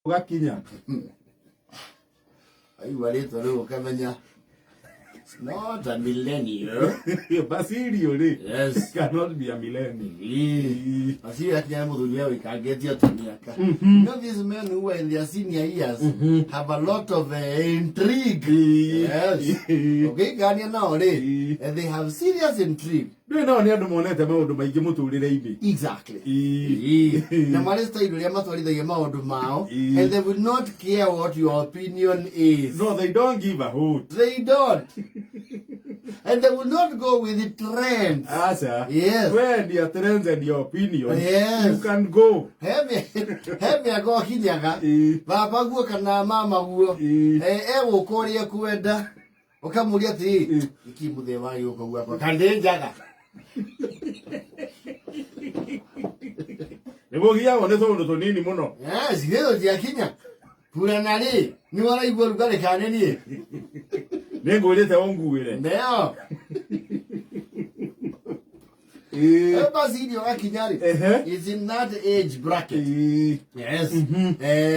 Ũgakinya. Aigua rĩtwa rĩu ũkamenya it's not a millennial. Basilio rĩ Yes. cannot be a millennial. Ĩĩ. Basilio akinya nĩ mũthuri we ũikangĩtie ta mĩaka. You know these men who are in their senior years have a lot of intrigue. Yes. Ũngĩikania nao rĩ, they have serious intrigue. Ndũĩ nao nĩ andũ monete maũndũ maingĩ mũtũrĩre-inĩ. Exactly. Ĩĩ. Ĩĩ. Na marĩ style ũrĩa matwarithagia maũndũ mao Ĩĩ. and they will not care what your opinion is. No, they don't give a hoot. They don't. And they will not go with the trends. Aca. Yes. When your trends and your opinion, Yes. you can go. He mĩaka ũkinyaga Ĩĩ. baba guo kana mama guo Ĩĩ. Egũka ũrĩa ekwenda ũkamũria atĩrĩ Ĩĩ. iki mũthee wa gĩũka gwakwa kana ndĩ njaga. Nĩ mũgiagwo nĩ tũũndũ tũnini mũno. Yes, gĩthũ tiakinya burana rĩ nĩ waraigua rugarĩ kana nĩ niĩ. Nĩ ngwĩrĩte ũnguĩre. Neo. Ĩĩ. Basilio gakinya rĩ is in that age bracket. Ĩĩ. Yes.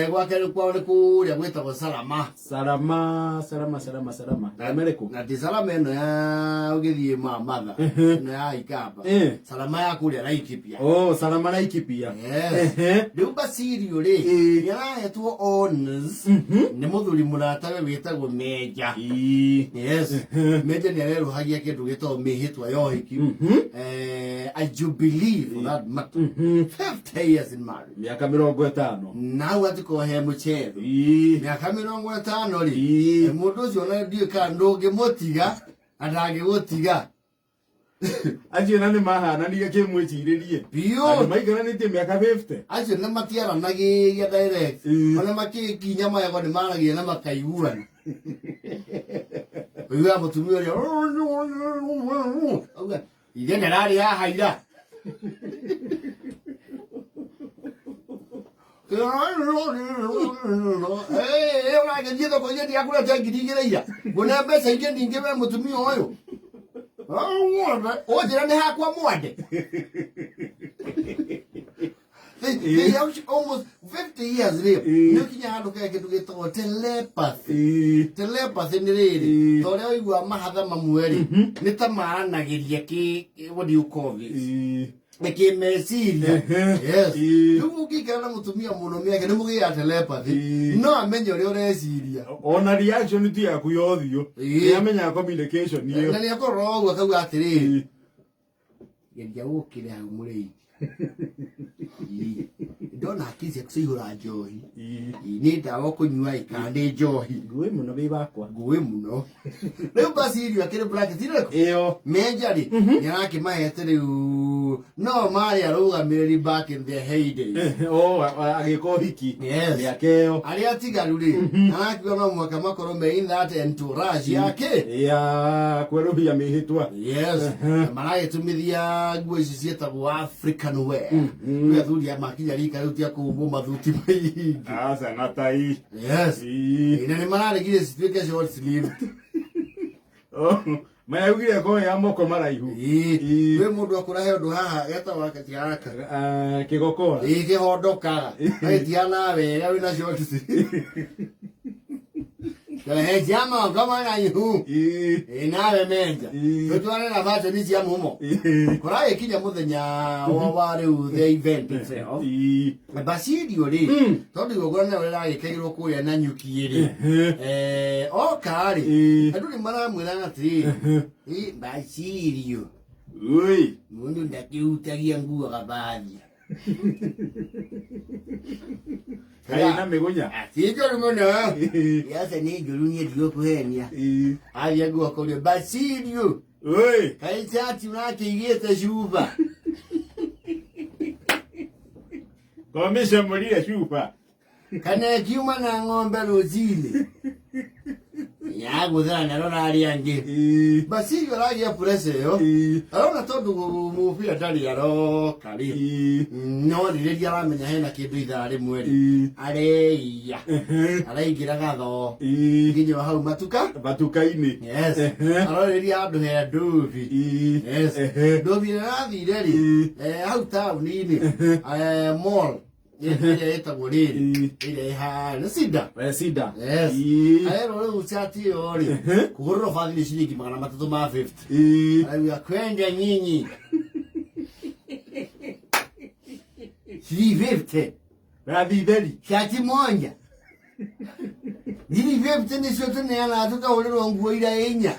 Gwake nĩ kwao nĩ kũrĩa gwĩtagwo Salama. Salama, salama, salama, salama. Ameriko. Na ti Salama ĩno ya ũgĩthiĩ Mamatha, ĩno ya Ikamba. Salama ya kũrĩa Laikipia. Oh, salama Laikipia. Yes. Rĩu Basilio rĩ nĩ arahetwo honors nĩ mũthuri mũratawe wĩtagwo Meja. Yes. Meja nĩ arerũhagia kĩndũ gĩtagwo mĩhĩtwa ya ũhiki. A jubilee for that matter. 50 years in marriage. Mĩaka 50. Nau atikorwo he mũcetho. Mĩaka 50 rĩ, mũndũ ũcio ona ndiũĩ kana ndũngĩmũtiga na ndangĩgũtiga. Acio na nĩ mahananire kĩmwĩcirĩrie. Biũ. Andũ maikaranĩtie mĩaka 50. Acio nĩ matiaranagĩria direct. Ĩĩ. Ona makĩkinya magego nĩ maragia na makaiguana. Ũiguaga mũtumia ũrĩa auga ithe ndararĩ haha ira. Ũragĩthiĩ thoko iria ndirakũrete 2000 ira. Nguona mbeca ingĩ nyingĩ we mũtumia ũyũ. Ũnjĩra nĩ hakwa mwande. They have almost 50 years rĩ nĩ ũkinya handũ kaya kĩndũ gĩtagwo telepathy. Telepathy nĩ rĩrĩ ta ũrĩa ũiguaga mahatha mamwe rĩ nĩ ta maranagĩria kĩ what do you call this? Nĩ kĩmeciria. Yes. Rĩu ũngĩikara na mũtumia mũno mĩaka nĩ mũgĩaga telepathy. No amenye ũrĩa ũreciria. Ona reaction ti yaku ya ũthiũ. Ĩĩ. Nĩ amenyaga communication ĩyo. Na nĩ akorora ũguo akauga atĩrĩrĩ geria gũkĩre hau mũrĩithi. Ĩĩ. Ndona hakiri ciaku ciaihũra njohi. Ĩĩ. Ĩĩ, nĩ ndawa ũkũnyua ĩ kana nĩ njohi. Ngũĩ mũno wĩ wakwa. Ngũĩ mũno. Rĩu Basilio akĩrĩ bracket irĩkũ? Ĩyo. Menja rĩ nĩ arakĩmahete rĩu no marĩ arũgamĩrĩri back in the heydays. Oh, agĩka ũhiki. Yes. Mĩaka ĩyo. Arĩa atigaru rĩ arakiuga no mũhaka makorwo me in that entourage yake. Ya kwerũhia mĩhĩtwa. Yes. Na maragĩtumithia nguo ici ciĩtagwo African wear. Rĩu athuri aya makinya rika rĩu tia kũhumbwo mathuti maingĩ. Aca na tai. Yes. Ĩĩ. Na nĩ mararegire cituĩke short sleeve. Oh, mayaugire ko ya moko maraihu. Ĩĩ. Ĩĩ. Kwĩ mũndũ akũrahe ũndũ haha getagwo gaka. Ah, kĩgokora. Ĩĩ kĩhondokaga. Gagĩtigana wega wĩna short sleeve. He cia moko maraihu. Ĩĩ. Ĩĩ nawe menja. Ĩĩ. Tũtware na fashion cia mumo. Ĩĩ. Kũragĩkinya mũthenya wa rĩu the event itself. Ĩĩ. Basilio rĩ tondũ igongona nayo rĩragĩkĩirwo kũrĩa na nyuki rĩ oka rĩ Ĩĩ. andũ nĩ maramwĩra atĩrĩrĩ "Ĩ, Basilio Ui. mũndũ ndakĩhutagia nguo gabathi. Kaĩ na mĩgũnya. Ti njũru mũno. Ĩĩ. Yaca nĩ njũru niĩ ndigũkũhenia. Ĩĩ. Athiĩ nguo kũrĩa Basilio Ui. kaĩ chati ũrakĩigĩte cuba. Komisha mũrire cuba. Kana ĩkiuma na ng'ombe rũcinĩ yagũthana na rora arĩa angĩ. Ĩĩ. Basilio aragĩa pressure ĩyo. Ĩĩ. Arona tondũ mũbira ndarĩ aroka rĩ Ĩĩ. no rĩrĩa aramenya hena kĩndũ ithaa rĩmwe rĩ Ĩĩ. areiya araingĩra gatho Ĩĩ. nginya hau matuka. Matuka-inĩ. Yes. Ehe. Arorĩria handũ he ndubi. Ĩĩ. Yes. Ehe. Ndubi ĩrĩa arathire rĩ Ĩĩ. hau taũni-inĩ mall. Ĩrĩa ĩtagwo rĩrĩ ĩrĩa ĩhana nĩ cinda. Sida. Yes. Ĩĩ. Arerwo rĩu cati ĩyo rĩ kũgũrĩrwo bathi nĩ ciringi 350. Ĩĩ. Arauga kwenda nyinyi 350 Bathi theri. Shati moja 350 nĩcio tũneanaga tũkahũrĩrwo nguo iria inya.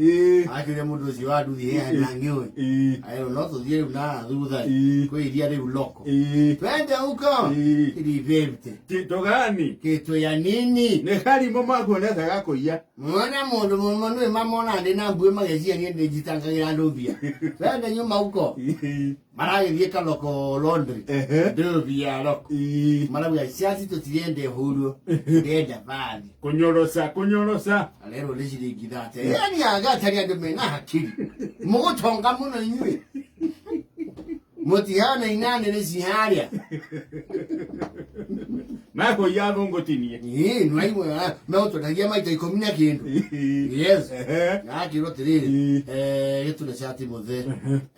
Ĩĩ. Akĩũria mũndũ ũcio wa nduthi he na ng'ĩũĩ. Ĩĩ. Arerwo no tũthiĩ rĩu na thutha Ĩĩ. kwĩ iria rĩu loko. Ĩĩ. Twende huko Ĩĩ. 350 Kitu gani? Kitu ya nini? Nĩ karimũ makuonete gakũiya. Mwona mũndũ mũno nĩ mamona ndĩ na mbuĩ mageciria niĩ ndĩ njitangagĩra andũ mbia. Twende nyuma huko. Ĩĩ. Maragĩthiĩ kaloko laundry. Ehe. Nduthi ya loko. Ĩĩ. Marauga cati tũtirenda ĩhũrwo ndenda bathi. Kũnyoroca, kũnyoroca. Arerwo nĩ ciringi 30. Yani agatari andũ mena hakiri. Mũgũtonga mũno inyuĩ. Mũtihana inane nĩ ciharĩa. Makũiya athũngũ tinie. Ĩĩ nĩwaigua megũtwendagia maita 10 na kĩndũ. Ĩĩ. Yes. Ehe. Nakĩrwo atĩrĩrĩ Ĩĩ. gĩtũre cati mũthee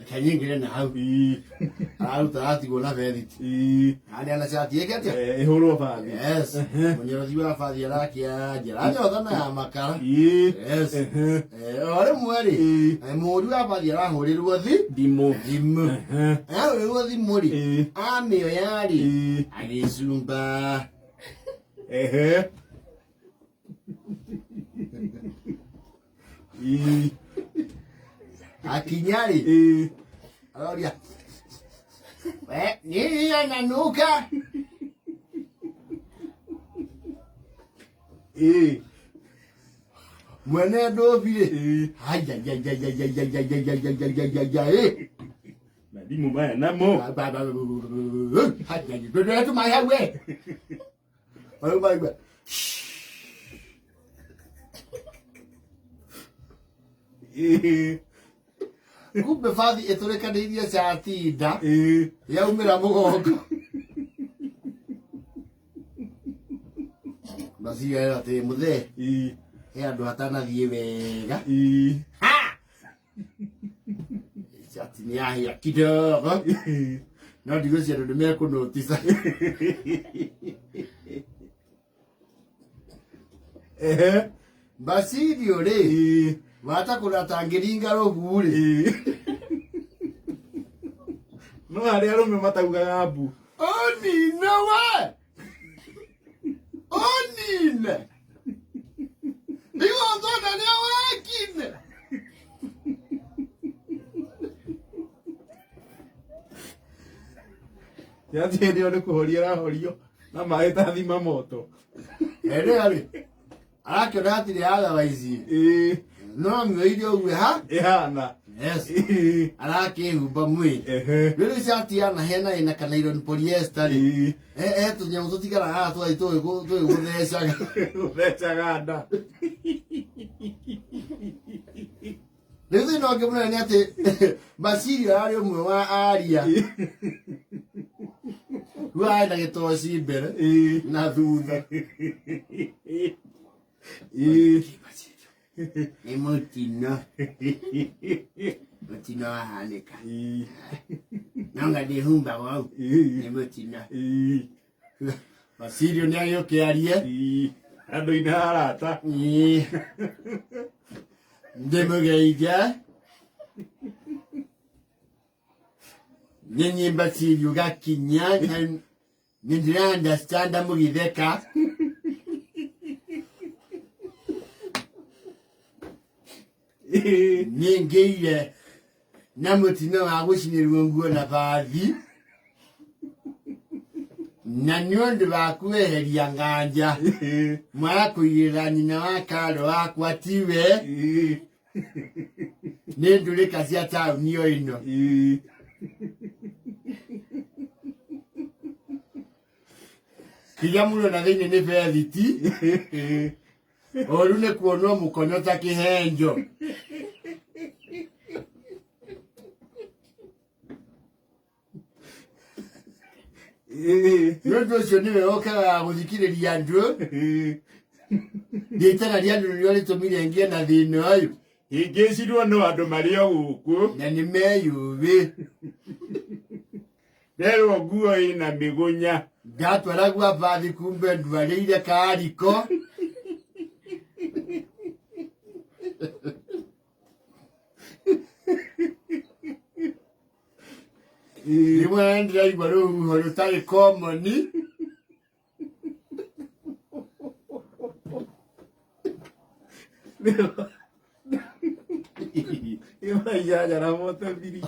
kanyingĩre na hau. Ĩĩ. Araruta aratigwo na bethiti. Ĩĩ. Aneana cati ĩke atĩa? Ĩhũrwo bathi. Yes. Mũnyorothi wa bathi arakia njĩra. Aranyotha na ya makara. Ĩĩ. Yes. Ehe. O rĩmwe rĩ Ĩĩ. mũri wa bathi arahũrĩrwo thi Thimũ. thimũ. Ehe. Ahũrĩrwo thimũ rĩ Ĩĩ. amĩoya rĩ Ĩĩ. agĩcumba. Ehe. Ĩĩ. Akinya rĩ Ĩĩ. aroria we nini ananuka. Ĩĩ. Mwene ndobi rĩ Ĩĩ. haiaiaiaiaiaiaiaiaiaiaiaiai Mathimũ maya namo. tũmaĩ hau we rĩu maigua Ĩĩ. kumbe bathi ĩtũrĩkanĩirie cati nda Ĩĩ. yaumĩra mũgongo maciarĩra atĩ mũthee Ĩĩ. he andũ hatanathiĩ wega. Ĩĩ. Cati nĩ yahĩa kidogo Ĩĩ. no ndigwĩciria andũ nĩmekũnotisa. Ehe. Basirio rĩ Ĩĩ. wata kũra tangĩringa rũgu rĩ Ĩĩ. No harĩ arũme mataugaga mbu. Ũnine we ũnine igongona rĩa wekine. Yati hĩndĩ ĩyo nĩ kũhoria ĩrahorio na maĩ ta thima moto. Ĩrĩa rĩ arakĩona hatirĩ otherwise Ĩĩ. no amĩoire ũguo ha Ĩhana. Yes. Ĩĩ. Arakĩhumba mwĩrĩ. Ehe. Rĩrĩ cati yanahena ĩna kana iron polyester rĩ Ĩĩ. he tũnyamũ tũtigaraga haha twathiĩ tũgĩgũthecaga. Gũthecaga nda. Rĩu thĩna ũngĩ mũnene nĩ atĩ Basirio ararĩ ũmwe wa aria rĩu arĩ na gĩtoci mbere Ĩĩ. na thutha. Ĩĩ. Nĩ mũtino mũtino wahanĩka Ĩĩ. nonga ndĩhumbaga ũũ Ĩĩ. nĩ mũtino. Ĩĩ. Basirio nĩ agĩũke arie. Ĩĩ. Andũ-inĩ a arata. Ĩĩ. Ndĩmũgeithia nĩ niĩ Basirio gakinya nĩ ndĩra understand mũgĩtheka. Ĩĩ. Nĩ ngĩire na mũtino wa gũcinĩrwo nguo na bathi na nĩ ũndũ wa kweheria nganja Ĩĩ. mwaga kũigĩrĩra nyina wa karo wakwa tiwe Ĩĩ. nĩ ndũrĩka cia taũni o ĩno. Ĩĩ. Kĩrĩa mũrona thĩinĩ nĩ bethiti Ĩĩ. ũru nĩ kuonwo mũkono ta kĩhenjo. Ĩĩ. Nĩ ũndũ ũcio nĩwe ũkaga gũthikĩrĩria andũ Ĩĩ. rĩtana rĩa andũ nĩrĩo rĩtũmire ngĩe na thĩna ũyũ. Hĩngĩcirwo no andũ marĩ o gũkũ. Na nĩ meyũĩ. Rerwo nguo ĩna mĩgũnya. Ndatwara gwa bathi kumbe ndwarĩire kariko. Rĩmwe ndĩraigua rũhuho rũtarĩ common. Imaijajara moto biri.